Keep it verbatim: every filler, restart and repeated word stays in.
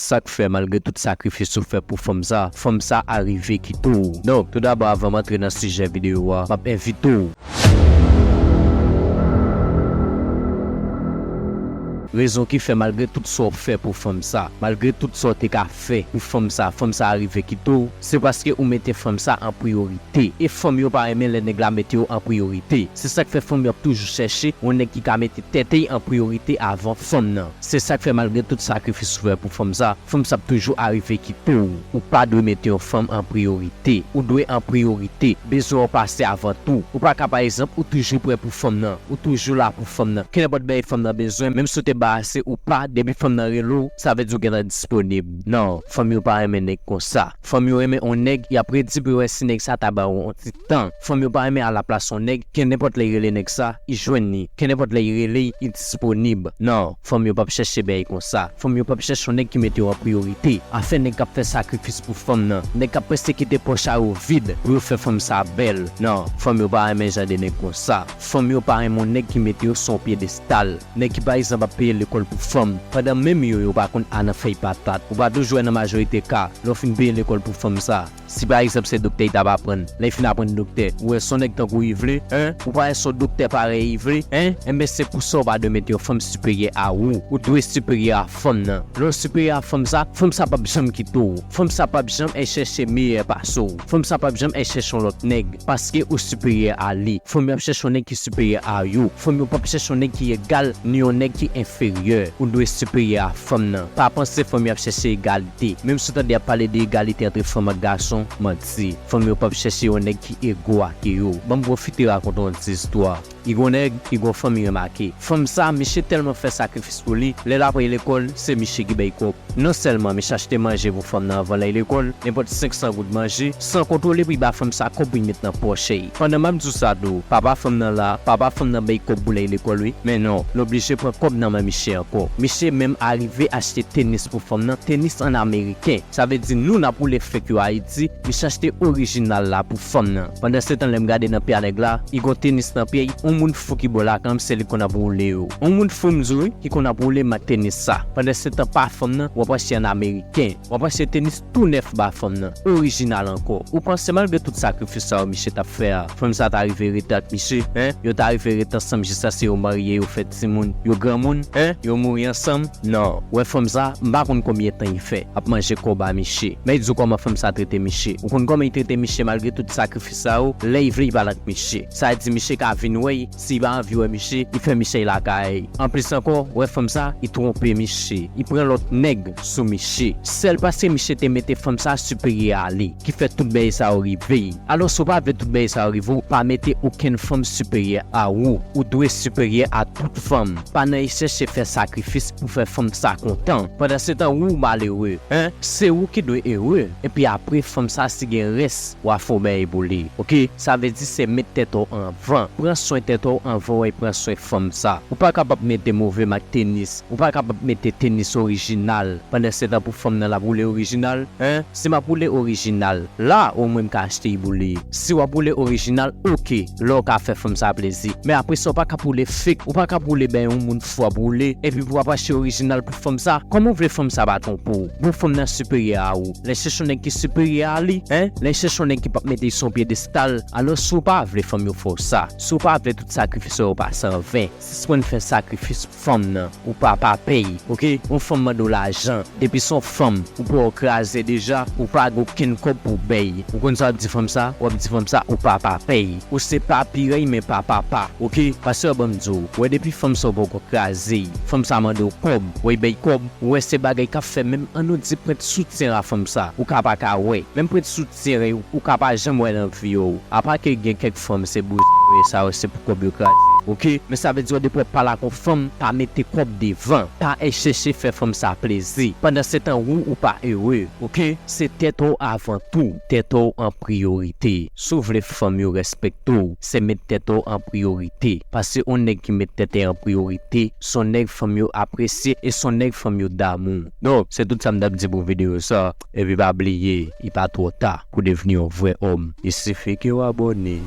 Sa k fè, malgre tout sakrifis ou fè pou fanm sa, fanm sa a rive kite w? Donk, toudabò, avan m antre nan sijè videyo a, m ap envite w. Rezon ki fè, malgre tout sa w fè pou fanm sa, malgre tout sa w te ka fè pou fanm sa, fanm sa a rive kite w, se paske ou mete fanm sa an priyorite. E fanm yo pa renmen lè nèg la mete yo an priyorite. Se sa k fè fanm yo ap toujou chèche yon nèg ki ka mete tèt li an priyorite avan fanm nan. Se sa k fè, malgre tout sakrifis ou fè pou fanm sa, fanm sa ap toujou arive kite w. Ou pa dwe mete yon fanm an priyorite. Ou dwe an priyorite. Bezwen w pase avan tou. Ou pa ka, pa egzanp, ou toujou prè pou fanm nan. Ou toujou la pou fanm nan. Kenenpòt bagay fanm nan bezwen, menm si w te barase ou pa, depi fanm nan rele w, sa vle di w gentan disponib. Non, fanm yo pa renmen nèg konsa. Fanm yo renmen yon nèg, y ap redi pou yo wè si nèg sa ta ba yo yon ti tan. Fanm yo pa renmen al aplase yon nèg, kenenpòt lè y rele nèg sa, y jwenn li. Kenenpòt lè y rele, y disponib. Non, fanm yo p ap chèche bagay konsa. Fanm yo p ap chèche yon nèg ki mete yo an priyorite. Afè nèg k ap fè sakrifis pou fanm nan. Nèg k ap prèske kite pòch a yo vid pou yo fè fanm sa bèl. Non, fanm yo pa renmen jan de nèg konsa. Fanm yo pa renmen yon nèg ki mete yo sou yon pyedestal. Nèg ki, pa egzanp, ap peye lekòl pou fanm, pandan menm yo, yo pa konn a nan fèy patat. Ou pa toujou wè nan majorite ka, lè w fin peye lekòl pou fanm sa, si pa egzanp se doktè y t ap aprann, lè y fin aprann doktè, ou wè se yon nèg tankou y vle, en? Ou pa wè se yon doktè parèy y vle, en? Enben se pou sa w pa dwe mete yon fanm siperyè a ou. Ou dwe siperyè a fanm nan. Lè w siperyè a fanm sa, fanm sa p ap janm kite w. Fanm sa p ap janm al chèche meyè pase w. Fanm sa p ap janm al chèche yon lòt nèg, paske ou siperyè a li. Fanm yo ap chèche yon nèg ki siperyè a yo. Fanm yo p ap chèche yon nèg ki egal, ni yon nèg ki enferyè. Ou dwe siperyè a fanm nan. Pa panse fanm yo ap chèche egalite. Menm si w tande y ap pale de egalite antre fanm ak gason, manti. Fanm yo p ap chèche yon nèg ki ego ak yo. Ban m pwofite rakonte w yon ti istwa. I gon nèg, i gon fanm i remake. Fanm sa, miche tèlman fè sakrifis pou li, lè l ap al lekòl, se miche ki bay kòb. Non sèlman miche achte manje pou fanm nan anvan l al lekòl, nenpòt senk san goud manje, san kontwole pou y ba fanm sa kòb pou y met nan pòch li. Pandan m ap di w sa tou, papa fanm nan la, papa fanm nan bay kòb pou l al lekòl wi, men non, l oblije pran kòb nan men miche ankò. Miche menm arive achte tenis pou fanm nan, tenis ann ameriken. Sa vle di nou n ap woule fake yo Ayiti, miche achte orijinal la pou fanm nan. Pandansetan lè m gade nan pye a nèg la, i gon tenis nan pye l, yon moun fou ki bò lakay m se li k konn ap woule yo. Yon moun fou m di w wi, ki konn ap woule mak tenis sa. Pandansetan pa fanm nan, w ap achte ann ameriken. W ap achte tenis tou nèf ba fanm nan. Orijinal ankò. Ou panse malgre tout sakrifis sa yo miche t ap fè a, fanm sa ta rive rete ak miche, en? Yo ta rive rete ansanm jiskaske yo marye, yo fè timoun, yo granmoun, en? Yo mouri ansanm? Non. Ou wè fanm sa, m pa konn konbyen tan i fè ap manje kòb a miche. Men di w kòman fanm sa trete miche. Ou konn kòman i trete miche malgre tout sakrifis sa yo? Lè i vle i pale ak miche. Sa di miche ka vin wè i, si i pa anvi wè miche, i fè miche al lakay. Anplis ankò, ou wè fanm sa, i twonpe miche. I pran lòt nèg sou miche. Sèl paske miche te mete fanm sa siperyè a li, ki fè tout bagay sa yo rive i. Alò si w pa vle tout bagay sa yo rive w, pa mete okenn fanm siperyè a ou. Ou dwe siperyè a tout fanm. Pa nan al chèche fè sakrifis pou fè fanm sa kontan. Pandansetan ou malere, en? Se ou ki dwe ere. Epi apre fanm sa si gen rès, w a fè yon bagay pou li. Oke? Sa vle di se met tèt ou anvan. Pran swen tèt ou anvan w al pran swen fanm sa. Ou pa kapab mete move mak tenis. Ou pa kapab mete tenis orijinal. Pandansetan pou fanm nan l ap woule orijinal, en? Si m ap woule orijinal, la omwen m ka achte l pou li. Si w ap woule orijinal, oke, la w ka fè fanm sa plezi. Men apre sa, w pa ka woule fake, ou pa ka woule bay yon moun fou ap woule, epi pou w ap achte orijinal pou fanm sa. Kòman w vle fanm sa pa twonpe w? Bon, fanm nan siperyè a ou. Lè chèche yon nèg ki siperyè a li, en? Lè chèche yon nèg ki p ap mete l sou yon pyedestal, alò si w pa vle fanm yo fè w sa, si w pa vle tout sakrifis sa yo pase an ven, sispann fè sakrifis fanm nan, ou pa pa pèy, oke? Yon fanm mande w lajan, depi se yon fanm, ou pa w kraze deja, ou pa gen okenn kòb pou w bay. Ou konn sa w ap di fanm sa? W ap di fanm sa, ou pa pa pèy. Ou se papi rèy, men pa papa, oke? Paske ban m di w, wè depi fanm sa w poko kraze, fanm sa mande w kòb, wè l bay kòb, ou wè se bagay k ap fè menm ann nou di prent soutyen a fanm sa, ou ka pa ka wè. Menm prent soutyen rèy, ou ka pa janm wè nan vi w. Apa ke gen kèk fanm se bouzen yo ye, sa yo se pou kòb yo kraze. Oke? Men sa vle di w depi w ap pale ak yon fanm, pa mete kòb devan. Pa al chèche fè fanm sa plezi. Pandansetan ou, ou pa ere. Oke? Se tèt ou avan tou. Tèt ou an priyorite. Si w vle fanm yo respekte w, se met tèt ou an priyorite. Paske yon nèg ki met tèt li an priyorite, se yon nèg fanm yo apresye e se yon nèg fanm yo damou. Donk, se tout sa m t ap di pou videyo sa. Epi pa bliye, li pa twò ta pou devni yon vrè òm. Il suffit que w abòne.